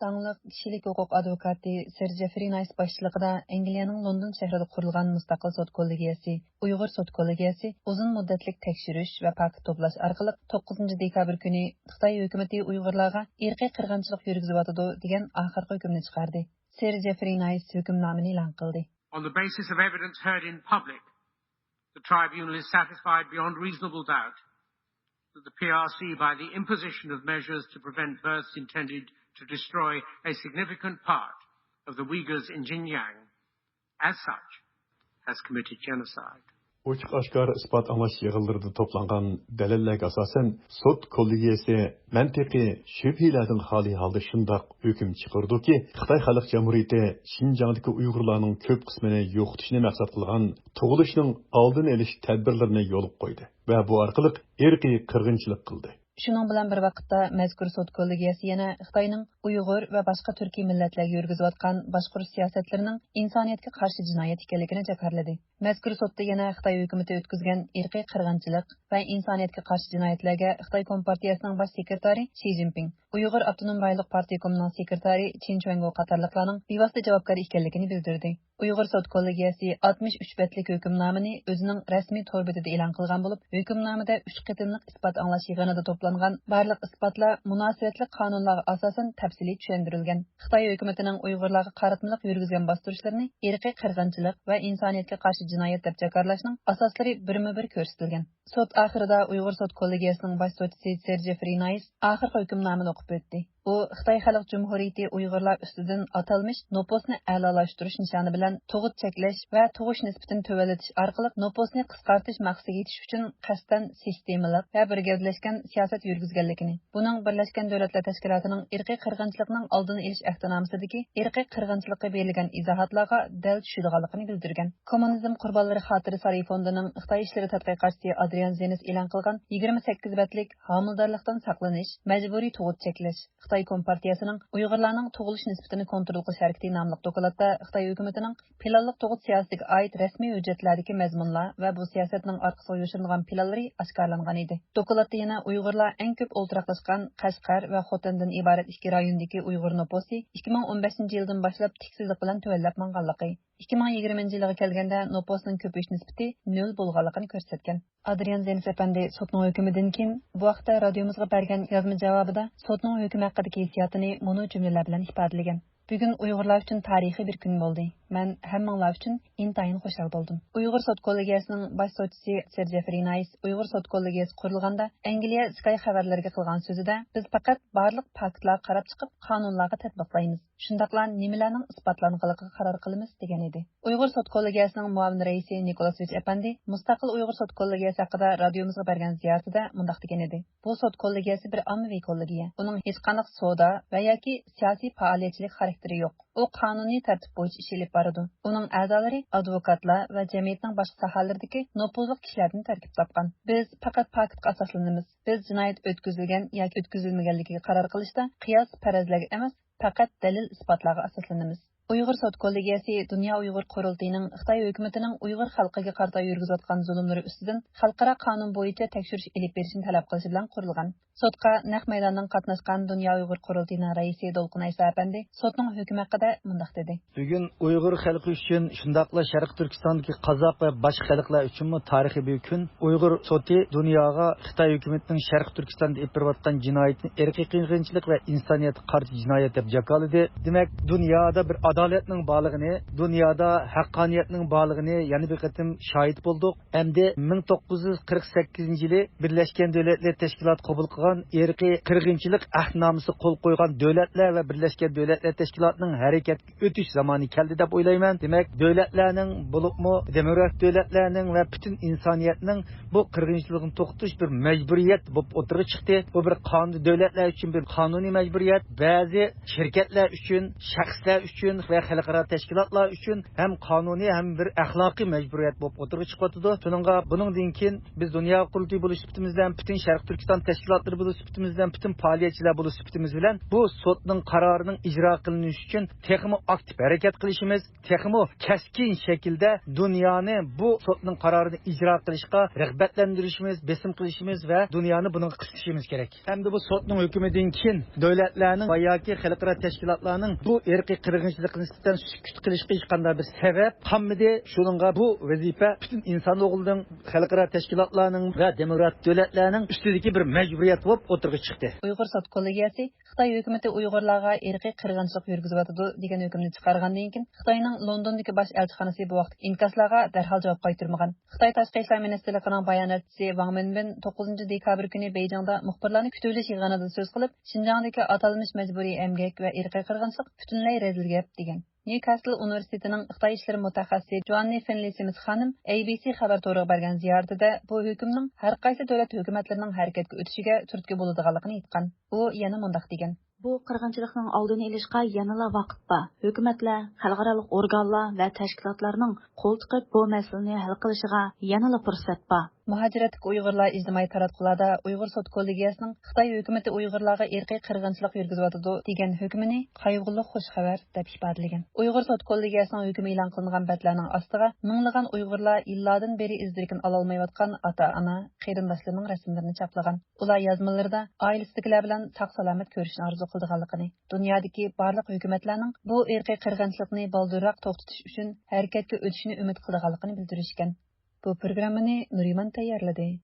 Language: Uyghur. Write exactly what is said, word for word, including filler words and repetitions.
داڭلىق كىشىلىك ھوقۇق ئادۋوكاتى سىر جېفرى نايس باشچىلىقىدا ئەنگلىيەنىڭ لوندون شەھىرىدە قۇرۇلغان مۇستەقىل سوت كوللېگىيەسى، ئۇيغۇر سوت كوللېگىيەسى ئۇزۇن مۇددەتلىك تەكشۈرۈش ۋە پاكىت توپلاش ئارقىلىق توققۇزىنچى دېكابىر كۈنى خىتاي ھۆكۈمىتى ئۇيغۇرلارغا ئىرقىي قىرغىنچىلىق يۈرگۈزۈۋاتىدۇ دېگەن ئاخىرقى ھۆكۈمنى چىقاردى. سىر جېفرى نايس ھۆكۈمنامىنى ئېلان قىلدى. On the basis of evidence heard in public, the tribunal is satisfied beyond reasonable doubt that the P R C, by the imposition of measures to prevent births intended to destroy a significant part of the Uyghurs in Xinjiang, as such, has committed genocide. ئوچۇق-ئاشكارا ئىسپات ئاڭلاش يىغىنلىرىدا توپلانغان دەلىللەرگە ئاساسەن، سوت كوللېگىيەسى مەنتىقىي شۈبھىلەردىن خالىي ھالدا شۇنداق ھۆكۈم چىقىرىدۇكى، خىتاي خەلق جۇمھۇرىيىتى شىنجاڭدىكى ئۇيغۇرلارنىڭ كۆپ قىسمىنى يوقىتىشنى مەقسەت قىلغان تۇغۇلۇشنىڭ ئالدىنى ئېلىش تەدبىرلىرىنى يولغا قويدى ۋە بۇ ئارقىلىق ئىرقىي قىرغىنچىلىق قىلدى. شۇنىڭ بىلەن بىر ۋاقىتتا، مەزكۇر سوت كوللېگىيەسى يەنە خىتاينىڭ ئۇيغۇر ۋە باشقا تۈركىي مىللەتلەرگە يۈرگۈزۈۋاتقان باشقۇرۇش سىياسەتلىرىنىڭ ئىنسانىيەتكە قارشى جىنايەت ئىكەنلىكىنى جاكارلىدى. مەزكۇر سوتتا يەنە خىتاي ھۆكۈمىتى ئۆتكۈزگەن ئىرقىي قىرغىنچىلىق ۋە ئىنسانىيەتكە قارشى جىنايەتلەرگە خىتاي كومپارتىيەسىنىڭ باش سېكرېتارى شى جىنپىڭ، ئۇيغۇر ئاپتونوم رايونلۇق پارتكومىنىڭ سېكرېتارى چېن چۈەنگو قاتارلىقلارنىڭ بىۋاسىتە جاۋابكار ئىكەنلىكىنى بىلدۈردى. ئۇيغۇر سوت كوللېگىيەسى ئاتمىش ئۈچ بەتلىك ھۆكۈمنامىنى ئۆزىنىڭ رەسمىي تور بېتىدە ئېلان قىلغان بولۇپ، ھۆكۈمنامىدە ئۈچ قېتىملىق ئىسپات ئاڭلاش يىغىنىدا توپلانغان بارلىق ئىسپاتلار مۇناسىۋەتلىك قانۇنلارغا ئاساسەن تەپسىلىي چۈشەندۈرۈلگەن. خىتاي ھۆكۈمىتىنىڭ ئۇيغۇرلارغا قاراتمىلىق يۈرگۈزگەن باستۇرۇشلىرىنى ئىرقىي قىرغىنچىلىق ۋە ئىنسانىيەتكە قارشى جىنايەت دەپ جاكارلاشنىڭ ئاساسلىرى بىرمۇبىر كۆرسىتىلگەن. سوت ئاخىرىدا ئۇيغۇر سوت كوللېگىيەسىنىڭ باش سوتچىسى سېر جېفرى نايس ئاخىرقى ھۆكۈمنامىنى ئوقۇپ ئۆتتى. ئۇ خىتاي خەلق جۇمھۇرىيىتى ئۇيغۇرلار ئۈستىدىن ئاتالمىش نوپۇسنى ئەلالاشتۇرۇش نىشانى بىلەن تۇغۇت چەكلەش ۋە تۇغۇش نىسبىتىنى تۆۋەنلىتىش ئارقىلىق نوپۇسنى قىسقارتىش مەقسىتىگە يېتىش ئۈچۈن قەستەن سىستېمىلىق ۋە بىر گەۋدىلەشكەن سىياسەت يۈرگۈزگەنلىكىنى، بۇنىڭ بىرلەشكەن دۆلەتلەر تەشكىلاتىنىڭ ئىرقىي قىرغىنچىلىقنىڭ ئالدىنى ئېلىش ئەھدىنامىسىدىكى ئىرقىي قىرغىنچىلىققا بېرىلگەن ئىزاھاتلارغا دەل چۈشىدىغانلىقىنى بىلدۈرگەن. كوممۇنىزم قۇربانلىرى خاتىرە سارىيى فوندىنىڭ خىتاي ئىشلىرى تەتقىقاتچىسى ئادرىيان زېنس ئېلان قىلغان يىگىرمە سەككىز بەتلىك ھامىلىدارلىقتىن ساقلىنىش، مەجبۇرىي تۇغۇت چەكلەش، خىتاي كومپارتىيەسىنىڭ ئۇيغۇرلارنىڭ تۇغۇلۇش نىسبىتىنى كونترول قىلىش ھەرىكىتى ناملىق دوكلاتتا خىتاي ھۆكۈمىتىنىڭ پىلانلىق تۇغۇت سىياسىتىگە ئائىت رەسمىي ھۆججەتلەردىكى مەزمۇنلار ۋە بۇ سىياسەتنىڭ ئارقىسىغا يوشۇرۇنغان پىلانلىرى ئاشكارىلانغان ئىدى. دوكلاتتا يەنە ئۇيغۇرلار ئەڭ كۆپ ئولتۇراقلاشقان قەشقەر ۋە خوتەندىن ئىبارەت ئىككى رايوندىكى ئۇيغۇر نوپۇسى ئىككى مىڭ ئون بەشىنچى يىلدىن باشلاپ تىكسىزلىك بىلەن تۆۋەنلەپ ماڭغانلىقى، ئىككى مىڭ يىگىرمىنچى يىلغا كەلگەندە نوپۇسنىڭ كۆپىيىش نىسبىتى نۆل بولغانلىقىنى كۆرسەتكەن. ئادرىيان زېنس ئەپەندى سوتنىڭ ھۆكمىدىن كېيىن بۇ ھەقتە رادىيومىزغا بەرگەن يازما جاۋابىدا سوتنىڭ ھۆكمى ھەققىدىكى ھېسسىياتىنى مۇنۇ جۈملىلەر بىلەن ئىپادىلىگەن: «بۈگۈن ئۇيغۇرلار ئۈچۈن تارىخىي بىر كۈن بولدى. مەن ھەممىڭلار ئۈچۈن ئىنتايىن خۇشال بولدۇم.» ئۇيغۇر سوت كوللېگىيەسىنىڭ باش سوتچىسى سېر جېفرى نايس ئۇيغۇر سوت كوللېگىيەسى قۇرۇلغاندا ئەنگلىيە سكاي خەۋەرلىرىگە قىلغان سۆزىدە، «بىز پەقەت بارلىق پاكىتلارغا قاراپ چىقىپ، قانۇنلارغا تەتبىقلايمىز. شۇنداقلا نېمىلەرنىڭ ئىسپاتلانغانلىقىغا قارار قىلىمىز» دېگەن ئىدى. ئۇيغۇر سوت كوللېگىيەسىنىڭ مۇئاۋىن رەئىسى نىكولاسوۋىچ ئەپەندى مۇستەقىل ئۇيغۇر سوت كوللېگىيەسى ھەققىدە رادىيومىزغا بەرگەن زىيارىتىدە مۇنداق دېگەن ئىدى: «بۇ سوت كوللېگىيەسى بىر ئاممىۋى كوللېگىيە. ئۇنىڭ ھېچقانداق سودا ۋە ياكى سىياسىي پائالىيەتچىلىك خاراكتېرى يوق. ئۇ قانۇنىي تەرتىپ بويىچە ئىش ئېلىپ بارىدۇ. ئۇنىڭ ئەزالىرى ئادۋوكاتلار ۋە جەمئىيەتنىڭ باشقا ساھەلىرىدىكى نوپۇزلۇق كىشىلەردىن تەركىب تاپقان. بىز پەقەت پاكىتقا ئاساسلىنىمىز. بىز جىنايەت ئۆتكۈزۈلگەن ياكى ئۆتكۈزۈلمىگەنلىكىگە قارار قىلىشتا قىياس پەرەزلەرگە ئەمەس، پەقەت دەلىل-ئىسپاتلارغا ئاساسلىنىمىز.» ئۇيغۇر سوت كوللېگىيەسى دۇنيا ئۇيغۇر قۇرۇلتىيىنىڭ خىتاي ھۆكۈمىتىنىڭ ئۇيغۇر خەلقىگە قارىتا يۈرگۈزۈۋاتقان زۇلۇملىرى ئۈستىدىن خەلقئارا قانۇن بويىچە تەكشۈرۈش ئېلىپ بېرىشنى تەلەپ قىلىشى بىلەن قۇرۇلغان. سوتقا نەق مەيداندىن قاتناشقان دۇنيا ئۇيغۇر قۇرۇلتىيىنىڭ رەئىسى دولقۇن ئەيسا ئەپەندى سوتنىڭ ھۆكمى ھەققىدە مۇنداق دېدى. بۈگۈن ئۇيغۇر خەلقى ئۈچۈن، شۇنداقلا شەرقىي تۈركىستاندىكى قازاق ۋە باشقا خەلقلەر ئۈچۈنمۇ تارىخىي بىر كۈن. ئۇيغۇر سوتى دۇنياغا خىتاي ھۆكۈمىتىنىڭ شەرقىي تۈركىستاندا ئېلىپ بېرىۋاتقان جىنايىتىنى ئىرقىي قىرغىنچىلىق ۋە ئىنسانىيەتكە قارشى جىنايەت دەپ جاكارلىدى. دېمەك، دۇنيادا بىر ئادالەتنىڭ بارلىقىنى، دۇنيادا ھەققانىيەتنىڭ بارلىقىنى يەنە بىر قېتىم شاھىت بولدۇق. ئەمدى مىڭ توققۇز يۈز قىرىق سەككىزىنچى يىلى بىرلەشكەن دۆلەتلەر تەشكىلاتى قوبۇل قىلغان ئىرقىي قىرغىنچىلىق ئەھدنامىسىغا قول قويغان دۆلەتلەر ۋە بىرلەشكەن دۆلەتلەر تەشكىلاتىنىڭ ھەرىكەتكە ئۆتۈش زامانى كەلدى دەپ ئويلايمەن. دېمەك، دۆلەتلەرنىڭ، بولۇپمۇ دېموكراتىك دۆلەتلەرنىڭ ۋە پۈتۈن ئىنسانىيەتنىڭ بۇ قىرغىنچىلىقنى توختىتىش بىر مەجبۇرىيەت بولۇپ ئوتتۇرىغا چىقتى. بۇ بىر قانۇن، دۆلەتلەر ئۈچۈن بىر قانۇنىي مەجبۇرىيەت. بەزى شىركەتلەر ئۈچۈن، شەخسلەر ئۈچۈن، ۋە خەلقئارا تەشكىلاتلار ئۈچۈن ھەم قانۇنىي، ھەم بىر ئەخلاقىي مەجبۇرىيەت بولۇپ ئوتتۇرىغا چىقىۋاتىدۇ. شۇنىڭغا بۇنىڭدىن كېيىن بىز دۇنيا قۇرۇلتىيى بولۇش سۈپىتىمىز بىلەن، پۈتۈن شەرقىي تۈركىستان تەشكىلاتلىرى بولۇش سۈپىتىمىز بىلەن، پۈتۈن پائالىيەتچىلەر بولۇش سۈپىتىمىز بىلەن بۇ سوتنىڭ قارارىنىڭ ئىجرا قىلىنىشى ئۈچۈن تېخىمۇ ئاكتىپ ھەرىكەت قىلىشىمىز، تېخىمۇ كەسكىن شەكىلدە دۇنيانى بۇ سوتنىڭ قارارىنى ئىجرا قىلىشقا رىغبەتلەندۈرۈشىمىز، بېسىم قىلىشىمىز ۋە دۇنيانى بۇنىڭغا قىستىشىمىز كېرەك. ئەمدى بۇ سوتنىڭ ھۆكمىدىن كېيىن دۆلەتلەرنىڭ ۋە ياكى خەلقئارا تەشكىلاتلارنىڭ بۇ ئىرقىي قىرغىنچىلىققا نىسبەتەن سۈكۈت قىلىشقا ھېچقانداق بىر سەۋەب قالمىدى. شۇنىڭغا بۇ ۋەزىپە پۈتۈن ئىنسان ئوغلىنىڭ، خەلقئارا تەشكىلاتلارنىڭ ۋە دېموكراتىك دۆلەتلەرنىڭ ئۈستىدىكى بىر مەجبۇرىيەت بولۇپ ئوتتۇرىغا چىقتى. ئۇيغۇر سوت كوللېگىيەسى خىتاي ھۆكۈمىتى ئۇيغۇرلارغا ئىرقىي قىرغىنچىلىق يۈرگۈزۈۋاتىدۇ دېگەن ھۆكۈمنى چىقارغاندىن كېيىن، خىتاينىڭ لوندوندىكى باش ئەلچىخانىسى بۇ ۋاقىتتىكى ئىنكاسلارغا دەرھال جاۋاب قايتۇرمىغان. خىتاي تاشقى ئىشلار مىنىستىرلىقىنىڭ باياناتچىسى ۋاڭ مىنبىن توققۇزىنچى دېكابىر كۈنى بېيجىڭدا مۇخبىرلارنى كۈتۈۋېلىش يىغىنىدا سۆز قىلىپ، شىنجاڭدىكى ئاتالمىش مەجبۇرىي ئەمگەك ۋە ئىرقىي قىرغىنچىلىق پۈتۈنلەي رەزىل گەپ، دېگەن. نيۇكاسل ئۇنىۋېرسىتېتىنىڭ خىتاي ئىشلىرى مۇتەخەسسىسى جوئاننى فىنلى سىمىس خانىم ئەي بى سى خەۋەر تورىغا بەرگەن زىيارىتىدە بۇ ھۆكۈمنىڭ ھەر قايسى دۆلەت ھۆكۈمەتلىرىنىڭ ھەرىكەتكە ئۆتۈشىگە تۈرتكە بولىدىغانلىقىنى ئېيتقان. ئۇ يەنە مۇنداق دېگەن. بۇ قىرغىنچىلىقنىڭ ئالدىنى ئېلىشقا يەنىلا ۋاقىت بار. ھۆكۈمەتلەر، خەلقئارالىق ئورگانلار ۋە تەشكىلاتلارنىڭ قول تىقىپ بۇ مەسىلىنى ھەل قىلىشىغا يەنىلا پۇرسەت بار. مۇھاجىرەتتىكى ئۇيغۇرلار ئىجتىمائىي تاراتقۇلاردا ئۇيغۇر سوت كوللېگىيەسىنىڭ خىتاي ھۆكۈمىتى ئۇيغۇرلارغا ئىرقىي قىرغىنچىلىق يۈرگۈزۈۋاتىدۇ دېگەن ھۆكمىنى قايغۇلۇق خۇش خەۋەر دەپ ئىپادىلىگەن. ئۇيغۇر سوت كوللېگىيەسىنىڭ ھۆكمى ئېلان قىلىنغان بەتلەرنىڭ ئاستىغا مىڭلىغان ئۇيغۇرلار يىللاردىن بېرى ئىز دېرىكىنى ئالالمايۋاتقان ئاتا-ئانا، قېرىنداشلىرىنىڭ رەسىملىرىنى چاپلىغان. ئۇلار يازمىلىرىدا ئائىلىسىدىكىلەر بىلەن ساق-سالامەت كۆرۈشۈشنى ئارزۇ قىلىدىغانلىقىنى، دۇنيادىكى بارلىق ھۆكۈمەتلەرنىڭ بۇ ئىرقىي قىرغىنچىلىقنى بالدۇرراق توختىتىش ئۈچۈن ھەرىكەتكە ئۆتۈشىنى ئۈمىد قىلىدىغانلىقىنى بىلدۈرۈشكەن. بۇ پروگراممىنى نۇرىمان تەييارلىدى.